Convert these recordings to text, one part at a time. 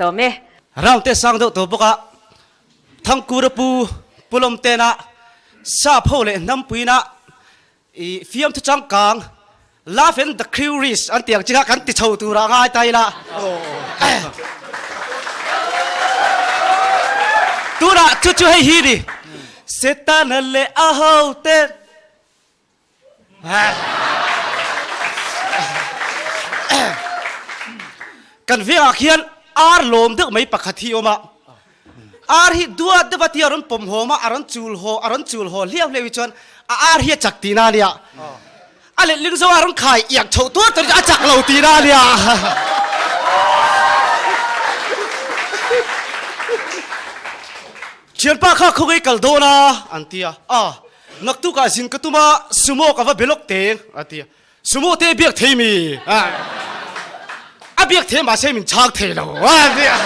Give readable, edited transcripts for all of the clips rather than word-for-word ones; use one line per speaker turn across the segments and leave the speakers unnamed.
sawm e.
Round te sang deuh tawh bawk a, Thangkura pu Pu Lawmtena sap ho leh hnampuina i fiamthu changkang Love and the Curious an tih ang chi kha kan ti chho turah ngai ta ila. Tunah chu chu hei hi ni Setana leh a hote Kan vengah khian ar lawm deuh mai pakhat hi a awm a, ar hi duat deuh a tia a rawn pawm hawm a, a rawn chul haw, a rawn chul haw hliau hliau hi chuan a ar hi a chak tihna a nia. A letling zawng a rawn khai iak chhoh tuar tuar hi chu a chak lo tihna a nia. Thianpa kha khawngaih kal dawn a, an ti a, a. Naktukah zin ka tum a, sumo ka va be lawk teng, a ti a. Sumo te biak thei mi? A biak thei mahse min chhang thei lo, a ti a.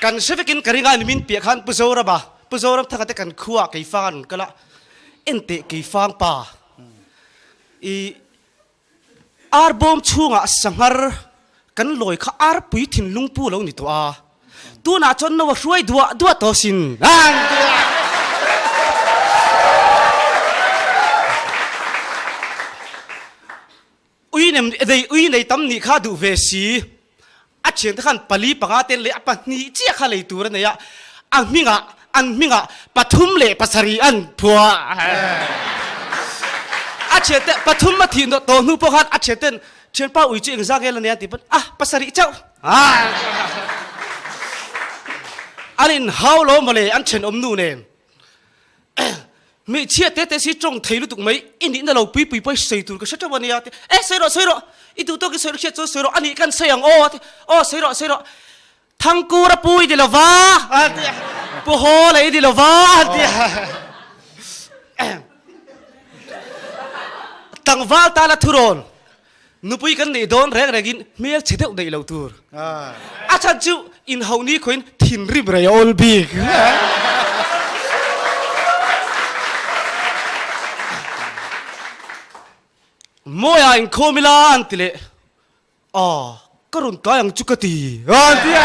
Kan hre vekin ka ring a, nimin piah khan Pu Zorama, Pu Zoramthanga te kan khuaah Keifang an rawn kal a, enteh Keifang pa, i Ar bawm chhungah sanghar kan lawi kha arpui thinlung pu lo ni tawh a, tunah chuan no a hruai duah duah tawh sin an ti a. Ui nem nei ui nei tam nih kha duh ve si, a thiante khan pali panga ten leh a pahnih chiah kha lei tur a nei a, a hmingah an hmingah pathum leh pasarih an phuah. A thiante pathum a thih tawh hnu pawh khan a thianten thianpa ui chu engzah nge la nei a tih pawn a pasarih chauh an inhau lo mawle an thenawm nu nen. Hmeichhia te te si tawng thei lutuk mai, i nihna lo pui pui pawh i sawi tur ka hre teuh a nia ti. E sawi rawh sawi rawh, i duh tawk i sawi hriat chuan sawi rawh, anih kan sawi ang aw a ti. Aw sawi rawh sawi rawh, Thangkura pu i ti lo va a ti, Pu Hawla i ti lo va a ti. Tlangval tana thurawn Nupui kan neih dawn reng rengin hmel chhe deuh neih lo tur. A chhan chu inhauh ni khawiin thinrim rei a awl bik. Mawiah inkhawm ila an ti leh, Aw, ka rawn tlai ang chu ka ti, an ti a.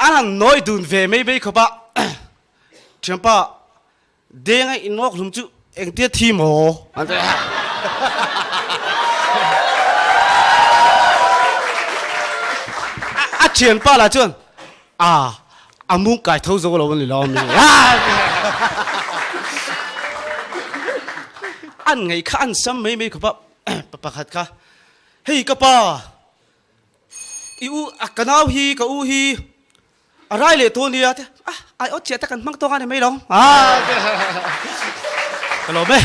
An han nawi dun ve mai mai khawp a, Thianpa, Denga inawk hlum chu engtia thi maw? An ti a. A thianpa lah chuan, A, a mung kai tho zo lo a ni lo a mi. An ngaih kha an sam mai mai khawp a, pa pakhat kha, Hei ka pa, i u, ka nau hi, ka u hi, A rai leh tawh nia te, ah, ai awt chiah te kan hmang tawk a ni mai lo. Ka lawm e.